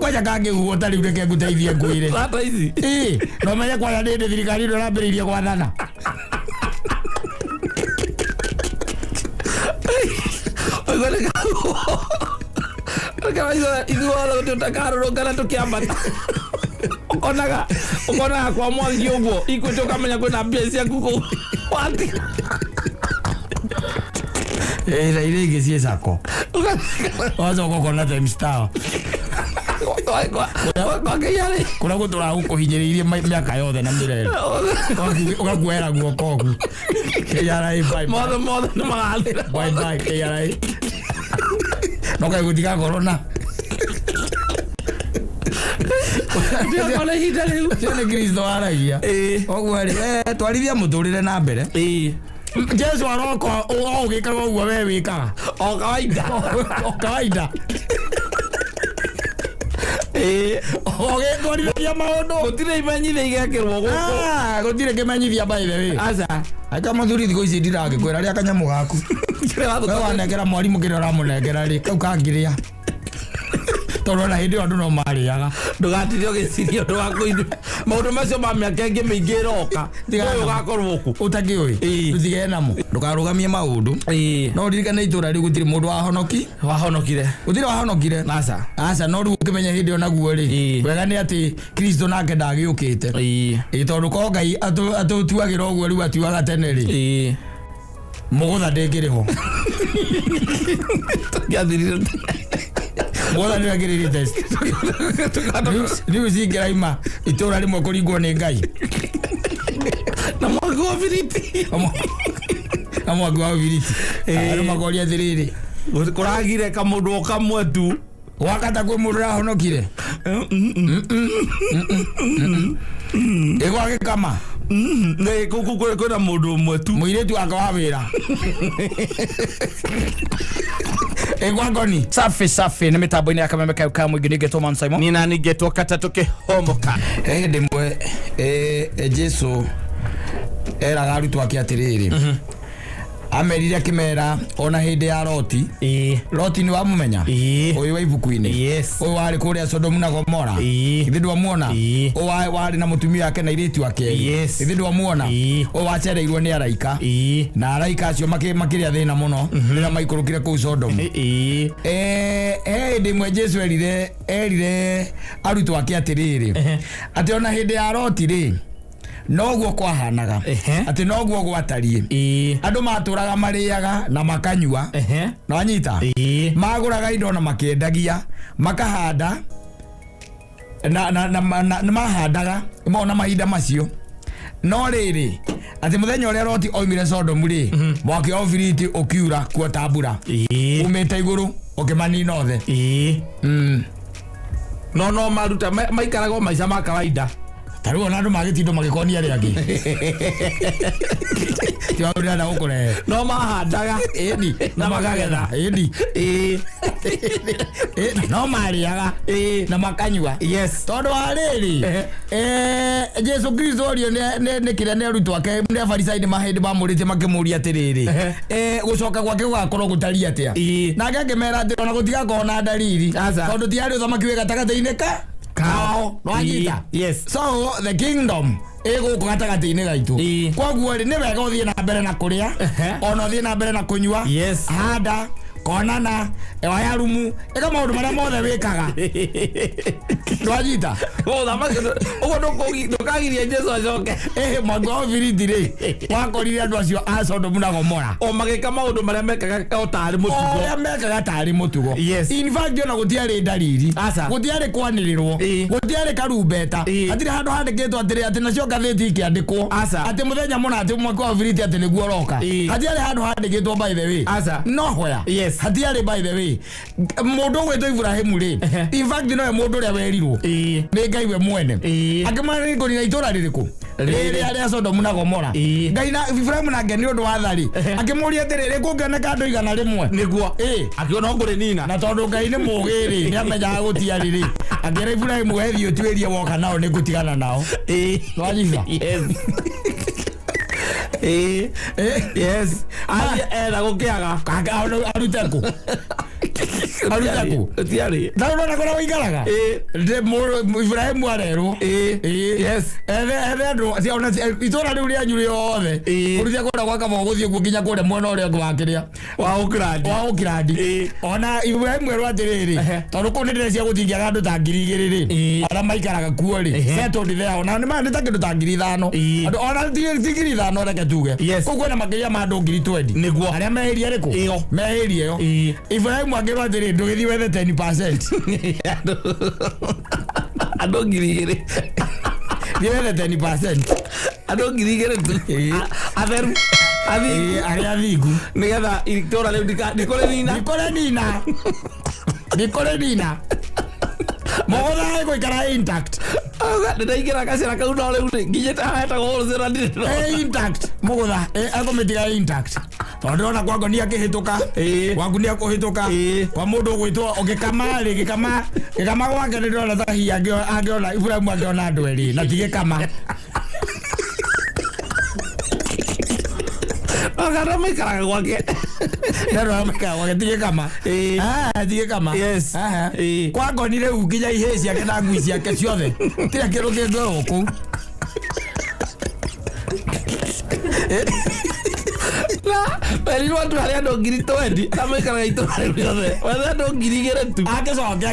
Kwanja kangĩhuhwo ta rĩu, reke ngũteithie ngwĩre. Tata ici. Ĩĩ, no menye kwanja nĩ hĩndĩ thirikari ĩno ĩrambĩrĩirie gwathana. Ũguo nĩ kawaida ithuothe tũtakarũrũngana tũkĩambata, ũkonaga kwa Mwangi ũguo Equity, ũkamenya kwĩna mbia ciaku kũu watiga. Ĩĩ, na iria ingĩ ciĩ sacco, wacoka ũkona Times Tower. Kwa KRA. Kũrĩa gũtũraga gũkũhinyĩrĩirie mĩaka yothe na mĩrere. Ũgakuoera guoko ũguo. KRA, bye bye. Mothe mothe nĩ magathira. Bye bye KRA. No kaĩ gũtigakorwo na Ndiakona ihinda rĩu. Ũcio nĩ Kristo waragia. Ũguo rĩ, twarithia mũtũrĩre na mbere. Jesu aroka o ũgĩkaga ũguo we wĩkaga. O kawaida. O kawaida. Ũgĩtwarithagia maũndũ. Gũtirĩ imenyithia igekĩrwo gũkũ. Ah, gũtirĩ kĩmenyithia, by the way. Aca. Aka mũthuri, thikũ ici ndiragĩkwĩra rĩa kanyamũ gaku. Kĩrĩa We wathũka. wanengera mwarimũ kĩrĩa ũramũnengera rĩ, kau kangĩrĩa, tondũ ona hĩndĩ ĩyo andũ no marĩaga. Ndũgatinde ũgĩciria ũndũ wa kũindu maũndũ macio ma mĩaka ĩngĩ mĩingĩ ĩroka. Tigana ũyũ namo. ũgakorwo kũ. Ũtakĩũĩ. Tũtigee namo, ndũkarũgamie maũndũ. No ũririkane itũra rĩu gũtirĩ mũndũ wahonoki. Wahonokire. Gũtirĩ wahonokire. Aca. Aca, no rĩu ũkĩmenya hĩndĩ ĩyo naguo rĩ, wega nĩ atĩ Kristo nake ndagĩũkĩte. Ĩĩ, tondũ ko Ngai atũtuagĩra ũguo rĩu atuaga tene rĩ, mũgũtha ndĩngĩrĩ ho. Tũngĩathirire. Mũgũtha nĩwe angĩrĩ test. Rĩu cingĩraima itũra rĩmwe kũringwo nĩ Ngai. Na mwaki wa biriti. Na mwaki wa biriti, andũ makoria atĩrĩrĩ, kũragire kamũndũ o kamwe tu. Wakata kwĩ mũndũ ũrahonokire ĩgwagĩkama. Nĩ kwĩna mũndũ ũmwe tu. Mũirĩtu wake wa wĩra ĩgwakoni. Safi safi, nĩ mĩtambo-inĩ ya Kameme kayo ka mũingĩ, nĩngetwo Man Simon. Nina ningĩtwo katatũ kĩhomoka. He hĩndĩ ĩmwe Jesu eraga arutwo ake atĩrĩrĩ, amerire akĩmera ona hĩndĩ ya Loti. Loti nĩ wamũmenya? Ũyũ wa ibuku-inĩ. Ũyũ warĩ kũrĩa Sodomu na Gomora. Ithe ndwamuona? Ũyũ warĩ na mũtumia wake na airĩtu ake erĩ. Ithe ndwamuona? Ũyũ wacereirwo nĩ araika, na araika acio makĩrĩa thĩna mũno rĩrĩa maikũrũkire kũu Sodomu. He hĩndĩ ĩmwe Jesu erire arutwo ake atĩrĩrĩ, atĩ ona hĩndĩ ya Loti rĩ, noguo kwahanaga, atĩ noguo gwatariĩ. Andũ matũraga marĩaga na makanyua. Nwanyita? Magũraga indo na makĩendagia, makahanda na mahandaga mona mahinda macio. No rĩrĩ, atĩ mũthenya ũrĩa Loti oimire Sodomu rĩ, mwaki wa ũbiriti ũkiura kuo ta mbura umĩte igũrũ, ũkĩmanina othe. No maruta maikaraga o maica ma kawaida. Ta rĩu ona andũ magĩtindo magĩkonia arĩa angĩ ti wa ũrenda gũkũrehe. No mahandaga. Ĩni, na makagetha, ĩni. No marĩaga na makanyua. Tondũ wa rĩrĩ, Jesu Kristo orio nĩ kĩrĩa nĩ arutwo ake, nĩ Afarisai, nĩ mahĩndĩ mamũrĩtie makĩmũria atĩrĩrĩ, gũcoka gwake gũgakorwo gũtariĩ atĩa? Nake akĩmera atĩ ona gũtigakorwo na ndariri. Aca. Tondũ tiarĩ ũthamaki wĩ gatagatĩ-inĩ ka kao. Nwanyita? Yes. So the kingdom ĩ gũkũ gatagatĩ-inĩ gaitũ. Koguo rĩ, nĩ wega ũthiĩ na mbere na kũrĩa, ona ũthiĩ na mbere na kũnyua. Handa, konana, oya rumu, ĩka maũndũ marĩa mothe wĩkaga. Ndwanyita? Ũthamaki ũguo ndũkagiria Jesu acoke. Ĩhĩ, mwaki wa ũbiriti rĩ, wakorire andũ acio a Sodomu na Gomora o magĩka maũndũ marĩa mekaga o tarĩ mũtugo. Ũrĩa mekaga tarĩ mũtugo. In fact, ona gũtiarĩ ndariri. Aca. Gũtiarĩ kwanĩrĩrwo. Gũtiarĩ karumbeta. Hatirĩ handũ handĩkĩtwo atĩrĩ, atĩ nacio ngathĩti ikĩandĩkwo Aca. atĩ mũthenya mũna atĩ mwaki wa ũbiriti atĩ nĩguo ũroka. Hatiarĩ handũ handĩkĩtwo, by the way. Aca. No hoya. Hatiarĩ, by the way. Mũndũ ũgwĩtwo Ibrahimu rĩ, in fact nowe mũndũ ũrĩa werirwo nĩ Ngai we mwene. Akĩmwĩra nĩ ngũnina itũra rĩrĩkũ? Rĩrĩa rĩa Sodomu na Gomora. Ngai na Ibrahimu nake nĩ ũndũ wa tharĩ akĩmũria atĩrĩrĩ, kũngĩoneka andũ 100? Nĩguo. Akiona ũkũrĩnina. Na tondũ Ngai nĩ mũũgĩ rĩ, nĩ amenyaga gũtiarĩ rĩ, akĩra Ibrahimu, we thiĩ ũtuĩrie, woka nao nĩ ngũtigana nao. Nwanyita? Yes. Yes. Athiĩ etha gũkĩaga. Arute kũ? Arute kũ? Gũtiarĩ. Na ũrona kũrĩa wĩikaraga? Ĩĩ. Ndĩ mũrũ Ibrahimu arerwo. Ĩĩ. Ĩĩ. Yes. Ethe ethe andũ ona itũra rĩu rĩanyu rĩothe. Ĩĩ. Kũrutia kũrĩa gwa Kabogo gũthiĩ kuo nginya kũrĩa mwena ũrĩa ũngĩ wa kĩrĩa. Wa Ũkirandi. Wa Ũkirandi. Ĩĩ. Ona Ibrahimu erwo atĩrĩrĩ, Ehe. tondũ kũu nĩ ndĩreciria gũtingĩaga andũ ta 2000 rĩ, Ĩĩ. arĩa maikaraga kuo rĩ, Ehe. settled there, ona nĩ ta kĩndũ ta 5000. Ĩĩ. Andũ ona ti 5000 reke tuge. Yes. Kũu kwĩna makĩria ma andũ 20,000. Nĩguo. Arĩa me area ĩrĩkũ? Ĩyo. Me area ĩyo. Ĩĩ. Ibrahimu akĩrwo atĩrĩ, ndũgĩthiĩ wethe 10%. Andũ 2000. Thiĩ wethe 10%. Andũ 2000 tu. Ĩĩ. Atheru. Athingu. Ĩĩ, arĩa athingu. Nĩgetha itũra rĩu ndikũrĩ nina. Ndikũrĩ nina. Ndikũrĩ nina. Mũgũnda gũikara intact. Ndĩraingĩra gacĩra kau no rĩu rĩ, nginyĩte haha hetagwo wholesale ndirĩ ndĩrona. Ĩ intact. Mũgũtha ekũmĩtiga intact. Tondũ ndĩrona kwa ngoni akĩhĩtũka. Ĩĩ. Kwa nguni akũhĩtũka. Ĩĩ. Kwa mũndũ ũgwĩtwo ũgĩkama rĩ, gĩkama gĩkama gwake nĩ ndĩrona ta hihi angĩona Ibrahimu angĩona andũ erĩ na ti gĩkama. Agana maikaraga gwake. Ndĩrona maikaraga gwake ti gĩkama. Ĩĩ. Ah, ti gĩkama. Yes. Aha. Ĩĩ. Kwa ngoni rĩu nginya ihĩĩ ciake na ngui ciake ciothe. Tirĩ kĩndũ kĩngĩorwo kũu. Na werirwo andũ harĩ andũ 20,000 arĩa maikaraga itũra rĩu rĩothe. Wethe andũ 2000 tu. Angĩcoke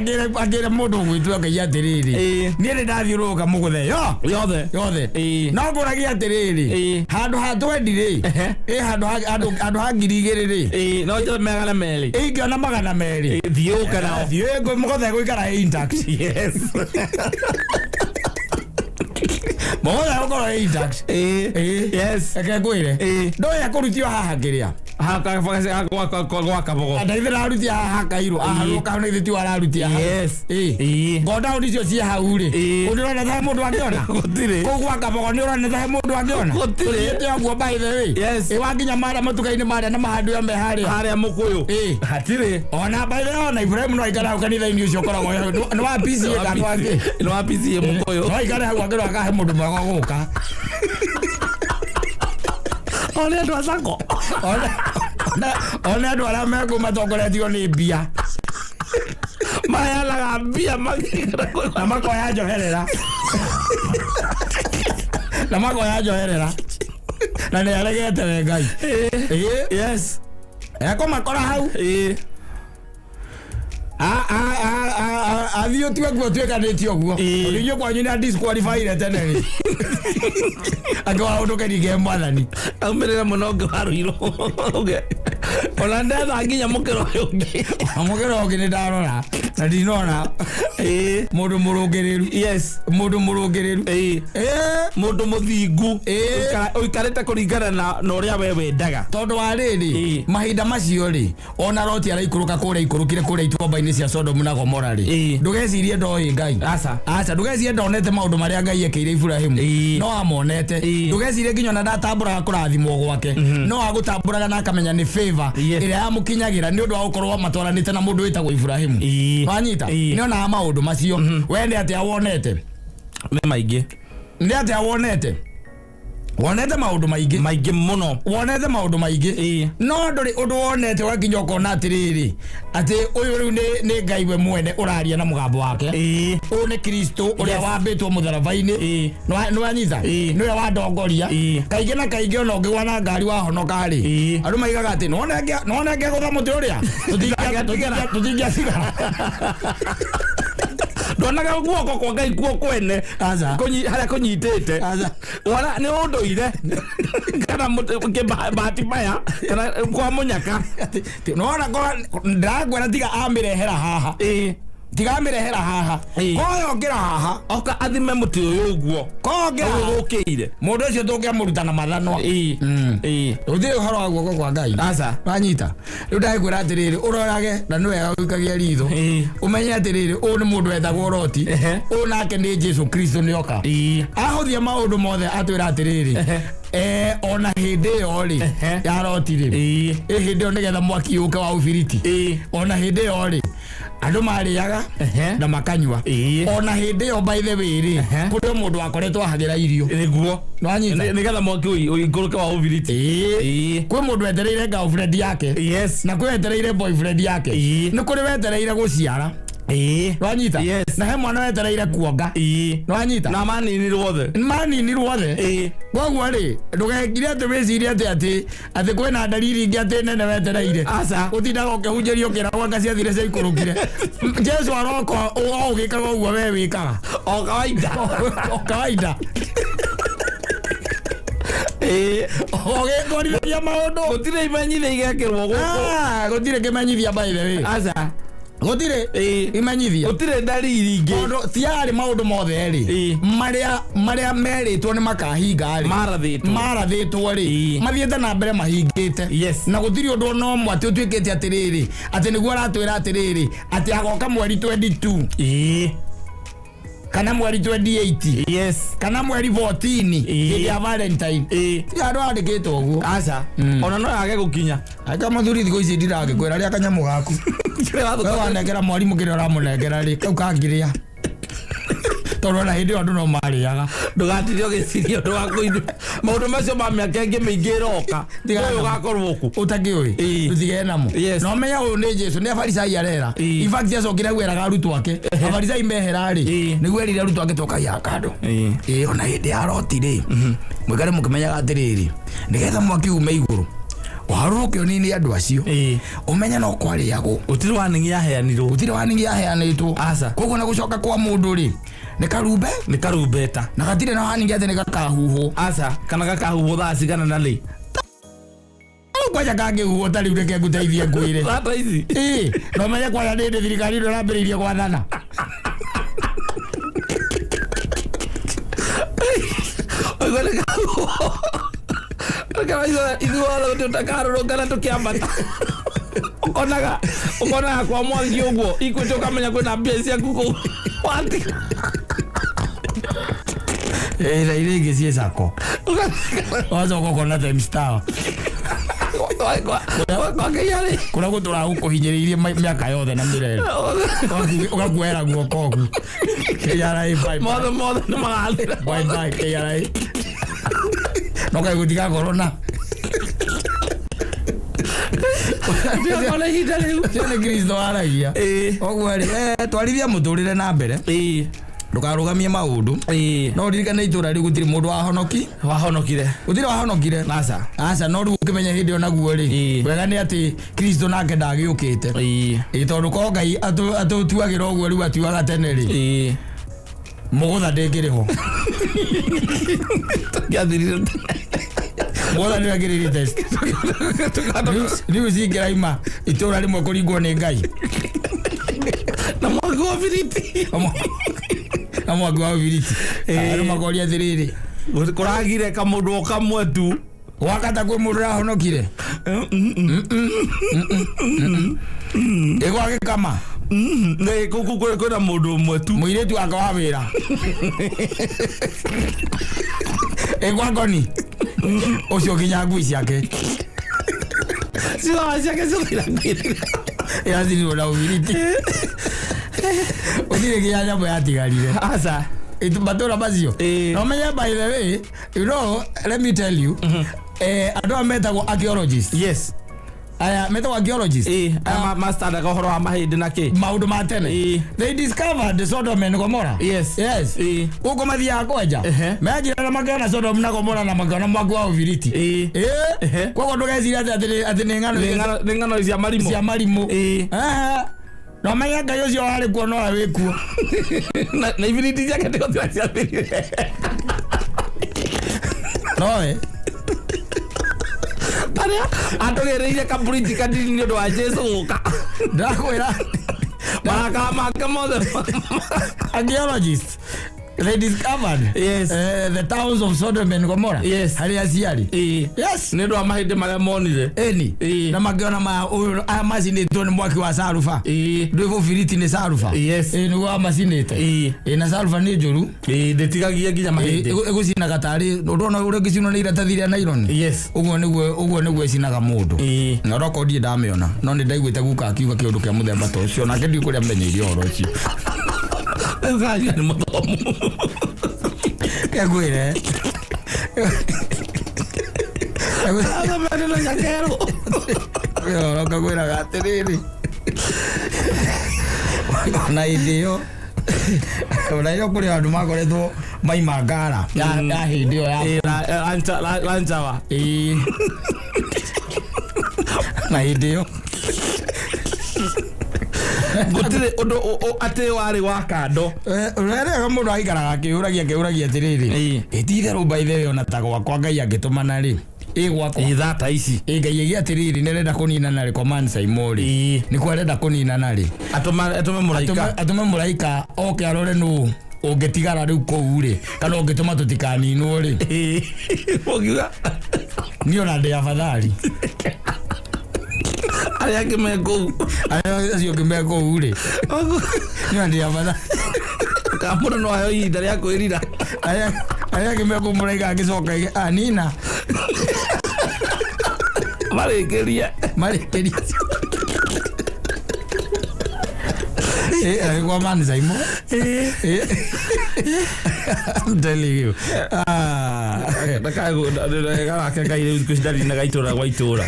angĩre mũndũ ũgwĩtwo Ngai atĩrĩrĩ, Ĩĩ. niĩ nĩ ndathiũrũrũka mũgũthe yo Yothe. yothe. Ĩĩ. No ngũragia atĩrĩrĩ, Ĩĩ. handũ ha twendi rĩ, Ehe. ĩ handũ ha handũ ha 2000 rĩ, Ĩĩ, no njĩra 200. ingĩona 200. Thiĩ ũke nao. Thiĩ mũgũthe gũikara intact. Yes. Mũgũthe gũkorwo intact. Ĩĩ. Ĩĩ. Yes. Reke ngwĩre. Ĩĩ. Ndoya kũrutio haha kĩrĩa. Gwa Kabogo. Ndaithe ndarutia haha kairũ. Haha Ĩĩ. rũka nĩ ithe ti wararutia haha. Yes. Ĩĩ. Ĩĩ. Ngoda icio ciĩ hau rĩ. Ĩĩ. Ũndĩrona ta he mũndũ angĩona? Gũtirĩ. Kũu gwa Kabogo nĩ ũrona ta he mũndũ angĩona? Gũtirĩ. Tũthiĩte ũguo by the way. Yes. Ĩ wakinya marĩa matuka-inĩ marĩa na mahandũ ya me harĩa. Harĩa mũkũyũ. Ĩĩ. Hatirĩ. Ona by the way ona Ibrahim no aikare hau kanitha-inĩ ũcio ũkoragwo nĩ wa PCA kana wa kĩ? Nĩ wa PCA mũkũyũ. No aikare hau angĩrwo akahe mũndũ mwega gũka. One andũ a Sacco. One andũ arĩa mekũu matongoretio nĩ mbia. Maheanaga mbia makĩgera Na makoya njoherera. Na makoya njoherera. Na nĩ aregete we Ngai. Ĩĩ. Yes. Ekũmakora hau. Ĩĩ. Athiĩ ũtue guo ũtuĩkanĩtie ũguo. Ĩĩ. Tondũ inyuĩ kwanyu nĩ disqualify tene rĩ. Angĩwaga ũndũkĩringe mwathani. Aumĩrĩre mũno ũngĩ wa Ruiru. Ũge. Ona ndetha nginya mũkĩra ũyũ ũngĩ. Mũkĩra ũngĩ nĩ ndarora na ndinona Ĩĩ. mũndũ mũrũngĩrĩru. Yes. Mũndũ mũrũngĩrĩru. Ĩĩ. Ĩĩ. Mũndũ mũthingu. Ĩĩ. Ũikarĩte kũringana na ũrĩa we wendaga. Tondũ wa rĩrĩ Ĩĩ. mahinda macio rĩ ona Loti araikũrũka kũrĩa ikũrũkire kũrĩa ituamba-inĩ cia Sodomu na Gomora rĩ Ĩĩ. ndũgecirie ndoĩ Ngai. Aca. Aca ndũgecirie ndonete maũndũ marĩa Ngai ekĩire Ibrahimu. Ĩĩ. No amonete. Ĩĩ. Ndũgecirie nginya ona ndatambũraga kũrathimwo gwake. No agũtambũraga na akamenya nĩ favor Yes. ĩrĩa yamũkinyagĩra nĩ ũndũ wa gũkorwo matwaranĩte na mũndũ wĩtagwo Ibrahimu. Ĩĩ. Wanyita? Ĩĩ. Nĩ onaga maũndũ macio. We nĩ atĩa wonete? Nĩ maingĩ. Nĩ atĩa wonete? Wonete maũndũ maingĩ. Maingĩ mũno. Wonete maũndũ maingĩ. Ĩĩ. No ndũrĩ ũndũ wonete ũgakinya ũkona atĩrĩrĩ atĩ ũyũ rĩu nĩ Ngai we mwene ũraria na mũgambo wake. Ĩĩ. Ũyũ nĩ Kristo ũrĩa Yes. wambĩtwo mũtharaba-inĩ. Ĩĩ. Nĩwanyita? Ĩĩ. Nĩwe wandongoria. Ĩĩ. Kaingĩ na kaingĩ ona ũngĩgwa na ngari wahonoka rĩ, Ĩĩ. andũ maigaga atĩ nĩwona angĩagũtha mũtĩ ũrĩa tũtingĩatigara. Ndonaga guoko kwa Ngai kuo kwene. Aca. Harĩa kũnyitĩte. Aca. Wona nĩ ũndũire kana bahati mbaya kana kwa mũnyaka. Nĩwona ndĩrakwĩra tiga amĩrehera haha. Ĩĩ. Tiga amĩrehera haha. Ĩĩ. Koyongera haha. Oka athime mũtĩ ũyũ ũguo. Koyongera Ũyũ haha. ũkĩire. Mũndũ ũcio tũngĩamũruta na mathanwa. Ĩĩ. Ĩĩ. Gũtirĩ ũhoro wa guoko kwa Ngai. Aca. Wanyita? Rĩu ndagĩkwĩra atĩrĩrĩ ũrorage na nĩ wega gũikagia ritho. Ĩĩ. Ũmenye atĩrĩrĩ ũyũ nĩ mũndũ wetagwo Loti. Ehe. Ũyũ nake nĩ Jesu Kristo nĩoka. Ĩĩ. Ahũthia maũndũ mothe atwĩra atĩrĩrĩ Ehe. ona hĩndĩ ĩyo rĩ Ehe. ya Loti rĩ Ĩĩ. ĩ hĩndĩ ĩyo nĩgetha mwaki ũke wa ũbiriti. Ĩĩ. Ona hĩndĩ ĩyo rĩ Andũ marĩaga Ehe. na makanyua. Ĩĩ. Ona hĩndĩ ĩyo, by the way rĩ, Ehe. kũrĩ o mũndũ wakoretwo ahagĩra irio. Nĩguo. Nĩwanyita? Nĩgetha mwaki ũikũrũke wa ũbiriti. Ĩĩ. Ĩĩ. Kwĩ mũndũ wetereire girlfriend yake Yes. na kwĩ wetereire boyfriend yake. Ĩĩ. Nĩ kũrĩ wetereire gũciara. Ĩĩ. Nĩwanyita? Yes. Na he mwana wetereire kuonga. Ĩĩ. Nĩwanyita? Na maninirwo othe. Maninirwo othe. Ĩĩ. Koguo rĩ, ndũgekire atĩ wĩcirie atĩ kwĩna dalili ingĩ atĩ nene wetereire. Aca. Ũtindaga ũkĩhunjĩrio ũkĩragwo anga ciathire ciaikũrũkire. Jesu aroka o ũgĩkaga ũguo we wĩkaga. O kawaida. O kawaida. Ĩĩ. Ũgĩtwarithagia maũndũ. Gũtirĩ imenyithia igekĩrwo gũkũ. Ah, gũtirĩ kĩmenyithia, by the way. Aca. Gũtirĩ Ĩĩ. imenyithia. Gũtirĩ dalili ingĩ. Tondũ tiarĩ maũndũ mothe rĩ, Ĩĩ. marĩa merĩtwo nĩ makahinga rĩ, Marathĩtwo. marathĩtwo rĩ, Ĩĩ. mathiĩte na mbere mahingĩte. Yes. Na gũtirĩ ũndũ ona ũmwe atĩ ũtuĩkĩte atĩrĩrĩ, atĩ nĩguo aratwĩra atĩrĩrĩ, atĩ agoka mweri 22 Ĩĩ. kana mweri 28 Yes. kana mweri 14 Ĩĩ. hĩndĩ ya Valentine. Ĩĩ. Ti andũ andĩkĩtwo ũguo. Aca. Ona no yage gũkinya. Aka mũthuri, thikũ ici ndiragĩkwĩra rĩa kanyamũ gaku. Kĩrĩa We wathũka- wanengera mwarimũ kĩrĩa ũramũnengera rĩ, kau kangĩrĩa, tondũ ona hĩndĩ ĩyo andũ no marĩaga. Ndũgatinde ũgĩciria ũndũ wa kũindu maũndũ macio ma mĩaka ĩngĩ mĩingĩ ĩroka. Tigana Ũyũ namo. ũgakorwo kũ. Ũtakĩũĩ. Ĩĩ. Tũtigee namo. Yes. Na ũmenye ũyũ nĩ Jesu, nĩ afarisai arera. Ĩĩ. In fact, acokire gwĩraga arutwo ake afarisai mehera rĩ, Ĩĩ. nĩguo erire arutwo ake tokai kando. Ĩĩ. Ĩĩ, ona hĩndĩ ya Loti rĩ, mũikare mũkĩmenyaga atĩrĩrĩ, nĩgetha mwaki ume igũrũ ũharũrũke ũnini andũ acio. Ĩĩ. Ũmenye no kwarĩagwo. Gũtirĩ warning yaheanirwo. Gũtirĩ warning yaheanĩtwo. Aca. Koguo na gũcoka kwa mũndũ rĩ, nĩ karumbe. Nĩ karumbeta. Na gatirĩ na warning atĩ nĩ gakahuhwo. Aca, kana gakahuhwo thaa cigana na rĩ. Rĩu kwanja kangĩhuhwo ta rĩu, reke ngũteithie ngwĩre. Thaa ici. Ĩĩ, no menye kwanja nĩ hĩndĩ thirikari ĩno ĩrambĩrĩirie gwathana. Ũguo nĩ kahuhwo. Ithuothe gũtirĩ ũtakarũrũngana tũkĩambata. Ũkonaga kwa Mwangi ũguo Equity, ũkamenya kwĩna mbia ciaku kũu watiga. Ĩĩ, na iria ingĩ ciĩ sako, wacoka ũkona Times Tower. Kwa KRA. Kũrĩa gũtũraga gũkũhinyĩrĩirie mĩaka yothe na mĩrere. Ũgakuoera guoko ũguo, KRA bye bye. Mothe mothe nĩ magathira. Bye bye KRA, no kaĩ gũtigakorwo na Ndiakona ihinda rĩu. Ũcio nĩ Kristo waragia. Ĩĩ. Ũguo rĩ, twarithia mũtũrĩre na mbere. Ĩĩ. Ndũkarũgamie maũndũ. Ĩĩ. No ũririkane itũra rĩu gũtirĩ mũndũ wahonoki. Wahonokire. Gũtirĩ wahonokire. Aca. Aca, no rĩu ũkĩmenya hĩndĩ ĩyo naguo rĩ, Ĩĩ. wega nĩ atĩ Kristo nake ndagĩũkĩte. Ĩĩ. Ĩ, tondũ ko Ngai atũtuagĩra ũguo rĩu atuaga tene rĩ, Ĩĩ. mũgũtha ndĩngĩrĩ ho. Tũngĩathirire. Mũgũtha nĩwe ĩngĩrĩ test. Rĩu cingĩraima itũra rĩmwe kũringwo nĩ Ngai. Na mwaki wa biriti. Na mwaki wa ũbiriti. Ĩĩ. Andũ makoria atĩrĩrĩ, Kũragire kamũndũ o kamwe tu. Wakata kwĩ mũndũ ũrahonokire ĩgwa gĩkama. Nĩ kũu kwĩna mũndũ ũmwe tu. Mũirĩtu wake wa wĩra ĩgwa ngoni ũcio nginya ngui ciake. Ciothe ciake ciothe irathirire. Irathirwo na ũbiriti, ũtirĩ nginya nyamũ yatigarire. Aca. Matũra macio. Ĩĩ. No menye, by the way, let me tell you, andũ aya metagwo archaeologists. Yes. Aya metagwo archaeologists. Ĩĩ, aya mastandaga ũhoro wa mahĩndĩ na kĩ. Maũndũ ma tene. Ĩĩ. They discovered Sodom and Gomorrah. Yes. Yes. Ĩĩ. Gũkũ mathiaga kwenja. Ehe. Menjire na makĩona Sodom na Gomorrah na makĩona mwaki wa ũbiriti. Ĩĩ. Ehe. Ĩĩ, koguo ndũgeciria atĩ nĩ ng'ano. Nĩ ng'ano cia marimũ. Cia marimũ. Ĩĩ. Ehe. No menye Ngai ũcio warĩ kuo no wĩ kuo. Na ibiriti ciake nĩgũthira ciathirire. Nowe. Arĩa atũgĩrĩire kabũriti kanini nĩ ũndũ wa Jesu gũka. Ndakwĩra. Marakara make mothe. Archaeologists They discovered Yes. The towns of Sodom and Gomorrah. Yes. Harĩa ciarĩ. Ĩĩ. Yes. Nĩ ũndũ wa mahĩndĩ marĩa monire. Ĩni. Ĩĩ. Na makĩona maya ũyũ aya macinĩtwo nĩ mwaki wa saruba. Ĩĩ. Ndwĩ bũbiriti nĩ saruba. Yes. Ĩĩ nĩguo wamacinĩte. Ĩĩ. Ĩĩ na saruba nĩ njũru. Ĩĩ, ndĩtigagia nginya mahĩndĩ. Ĩgũcinaga tarĩ ndona ũrĩa ũngĩcinwo nĩ iratathi rĩa nylon. Yes. Ũguo nĩguo ũguo nĩguo ĩcinaga mũndũ. Ĩĩ. Na roko ndiĩ ndamĩona no nĩ ndaiguĩte guka akiuga kĩũndũ kĩa mũthemba ta ũcio nake ndiũ kũrĩa menyeire ũhoro ũcio. Ũkaria nĩ mũthomu. Kegwĩre. Athomete na nyakerũ. Ũhoro ngagwĩraga atĩrĩrĩ. Ona hĩndĩ ĩyo ona ĩyo kũrĩ andũ makoretwo maima ngara ya ya hĩndĩ ĩyo ya Ĩĩ, lanjawa. Ĩĩ. Na hĩndĩ ĩyo Gũtirĩ ũndũ atĩ warĩ wa kando. Rĩrĩa mũndũ aikaraga akĩũragia akĩũragia atĩrĩrĩ Ĩĩ. ĩ ti itherũ by the way ona ta gwakwa Ngai angĩtũmana rĩ ĩ gwakwa Ĩĩ, thaa ici. ĩ Ngai ĩgĩ atĩrĩrĩ nĩ arenda kũninana rĩ kwa Man Saimo rĩ Ĩĩ. nĩkuo arenda kũninana rĩ Atũme mũraika. Atũme mũraika oke arore nũ ũngĩtigara rĩu kũu rĩ kana ũngĩtũma tũtikaninwo rĩ. Ĩĩ. Ũngiuga Niĩ ona ndĩ afadhali. Arĩa angĩ me kũu. Arĩa acio angĩ me kũu rĩ niĩ ona ndĩ afadhali. Kana mũndũ no aheo ihinda rĩa kwĩrira. Arĩa angĩ me kũu mũraika angĩcoka aige, "Ah, nina." Marĩkĩrie. Marĩkĩrie. Ĩ agĩkwa Man Saimo. Ĩ. I'm telling you. Ah. Garake Ngai rĩu thikũ ici ndarinaga itũra gwa itũra.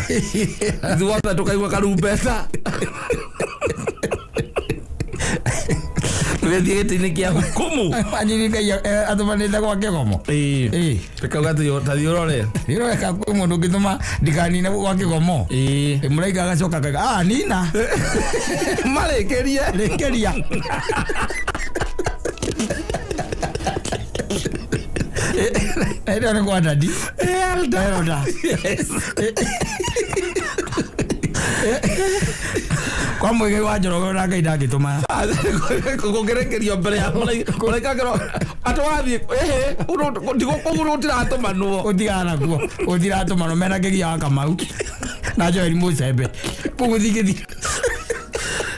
Ithuothe tũkaigua karumbeta. Tũgĩthiĩ gĩtĩ-inĩ kĩa hukumu. Anyini Ngai atũmanĩte gwa kĩgomo. Ĩĩ. Ĩ. Tũkauga tathiĩ ũrore. Nĩroreka kwĩ mũndũ ũngĩtũma ndikanine gwa kĩgomo. Ĩĩ. Ĩ mũraika agacoka akauga, "Ah, nina." Marĩkĩrie. Rĩkĩria. Ĩyo nĩ kwa dadi. Elda. Kwa Muigai wa Njoroge na Ngai ndangĩtũma. Kũngĩrĩkĩrio mbere ya mũraika akĩrwo atĩ wathiĩ ĩhĩ kũu gũtiratũmanwo. Gũtigana nakuo. Gũtiratũmanwo mena Kĩgia wa Kamau na Joel Mũcembe. Kũu gũtingĩthira.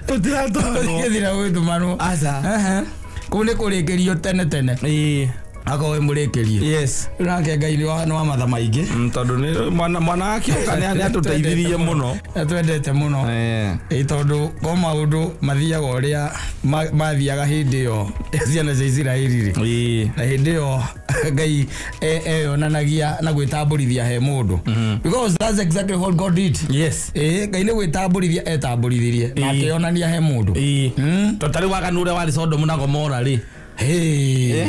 Gũtiratũmanwo. Gũtingĩthira gũgĩtũmanwo. Aca. Ehe. Kũu nĩ kũrĩkĩrio tene tene. Ĩĩ. Akorwo wĩ mũrĩkĩrie. Yes. Nake Ngai nĩ wa matha maingĩ. Tondũ nĩ mwana wake oka nĩ atũteithirie mũno. Atwendete mũno. Ĩ tondũ ko maũndũ mathiaga ũrĩa mathiaga hĩndĩ ĩyo ciana cia Isiraeli rĩ. Ĩĩ. Na hĩndĩ ĩyo Ngai eyonanagia na gwĩtambũrithia he mũndũ. Because that's exactly what God did. Yes. Ĩ Ngai nĩ gwĩtambũrithia etambũrithirie na Ĩĩ. akĩonania he mũndũ. Ĩĩ. Tondũ ta rĩu waganu ũrĩa warĩ Sodomu na Gomora rĩ. Hey.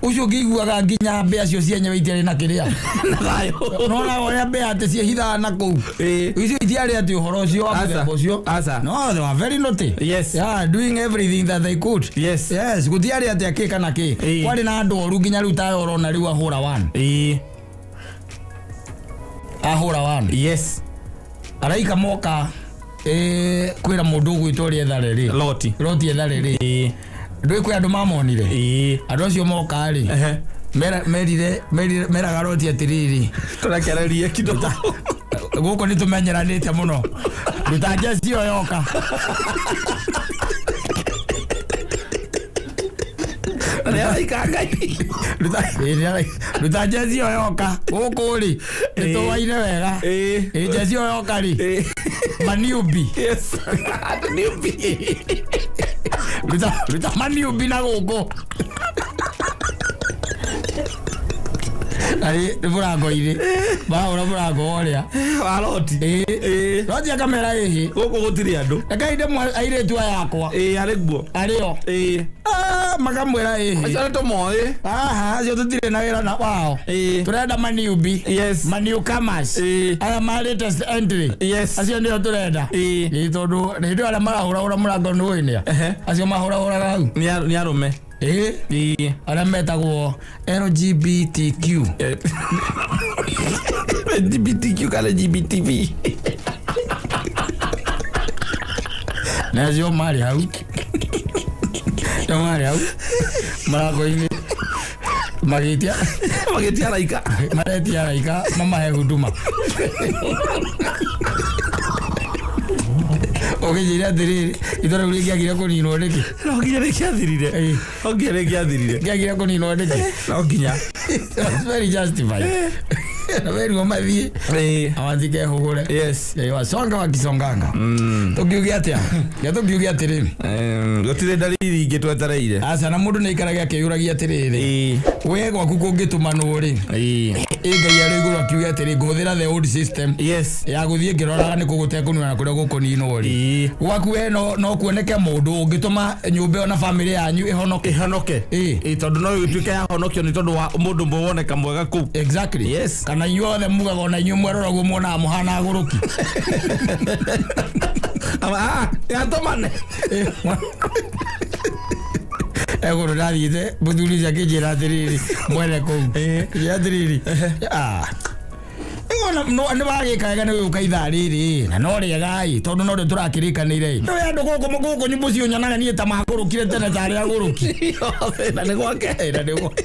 Ũcio ũngĩiguaga nginya mbĩa cio cienyewe itiarĩ na kĩrĩa. Na thayũ. Nona ũrĩa mbĩa atĩ ciehithaga na kũu. Ĩĩ. Icio itiarĩ atĩ ũhoro ũcio wa Aca. mũthemba ũcio. Aca. No, they were very naughty. Yes. Yeah, doing everything that they could. Yes. Yes, gũtiarĩ atĩ akĩ kana kĩ. Ĩĩ. Kwarĩ na andũ oru nginya rĩu tayo ũrona rĩu ahũra one. Ĩĩ. Ahũra one. Yes. Araika moka kwĩra mũndũ ũgwĩtwo ũrĩa ethare rĩ. Loti. Loti ethare rĩ. Ĩĩ. Ndũĩ kwĩ andũ mamonire. Ĩĩ. Andũ acio moka rĩ. Ehe. Merire meraga Loti atĩrĩrĩ. Tũrekererie kidogo. Gũkũ nĩ tũmenyeranĩte mũno. Ruta njeci ĩyo yoka. Nĩ araika Ngai. Ruta njeci ĩyo yoka. Gũkũ rĩ nĩ tũwaine wega. Ĩĩ. Ĩ njeci ĩyo yoka rĩ. Ĩĩ. Maniũmbi. Yes. Andũ nĩ ũmbi. Ruta maniũmbi na gũkũ. Arĩ nĩ mũrango-inĩ. Mahũra mũrango ũrĩa. Wa Loti. Ĩĩ. Loti akamera ĩhĩ. Gũkũ gũtirĩ andũ. Reke ndĩmwe airĩtu aya akwa. Ĩĩ arĩ guo. Arĩo. Ĩĩ. Ah, makamwĩra ĩhĩ. Acio nĩ tũmoĩ. Aha, acio tũtirĩ na wĩra na wao. Ĩĩ. Tũrenda maniũmbi. Yes. Maniũkamas. Ĩĩ. Aya ma latest entry. Yes. Acio nĩo tũrenda. Ĩĩ. Ĩĩ tondũ hĩndĩ ĩyo arĩa marahũrahũra mũrango nĩ ũĩ nĩa. Ehe. Acio mahũrahũraga hau. Nĩ arũme. Ĩĩ. Ĩĩ. Arĩa metagwo LGBTQ. LGBTQ kana GBTV. Na acio marĩ hau. Acio marĩ hau. Mũrango-inĩ. Magĩtia Magĩtia araika. Maretia araika mamahe huduma. Ũkĩnjĩra atĩrĩrĩ, itũra rĩu rĩngĩagire kũninwo nĩkĩ? No nginya rĩkĩathirire. Ĩĩ. No nginya rĩngĩathirire. Rĩngĩagire kũninwo nĩkĩ? No nginya. It's very justified. Na werirwo mathiĩ Ĩĩ. awathikehũgũre. Yes. Wasonga wakisonganga. Tũngiuge atĩa? Reke tũngiuge atĩrĩrĩ. Gũtirĩ ndariri ingĩ twetereire. Aca, na mũndũ nĩ aikarage akĩyũragia atĩrĩrĩ, Ĩĩ. we gwaku kũngĩtũmanwo rĩ, Ĩĩ. ĩ Ngai arĩ igũrũ akiuge atĩrĩ, ngũhũthĩra the old system Yes. ya gũthiĩ ngĩroraga nĩ kũ gũtekũnina na kũrĩa gũkũninwo rĩ, Ĩĩ. gwaku we no kuoneke mũndũ ũngĩtũma nyũmba ĩyo na bamĩrĩ yanyu ĩhonoke? Ĩhonoke. Ĩĩ. Ĩĩ, tondũ no ĩtuĩke yahonokio nĩ tondũ wa mũndũ ũmwe woneka mwega kũu. Exactly. Yes. Kana inyuothe mugaga ona inyuĩ mwerora guo muonaga mũhana agũrũki. Ah, yatũmane. Egũrũ ndathiĩte, mũthuri ũcio akĩnjĩra atĩrĩrĩ, mwene kũu, njĩra atĩrĩrĩ, ah, nĩ wagĩka wega nĩ gũka ithaa rĩrĩ na no rĩega ĩ, tondũ no rĩo tũrakĩrĩkanĩire ĩ. Nĩ andũ gũkũ mũciĩ ũnyonaga niĩ ta magũrũkire tene tarĩ agũrũki. Na nĩ gwake. Ĩ, na nĩ gwake.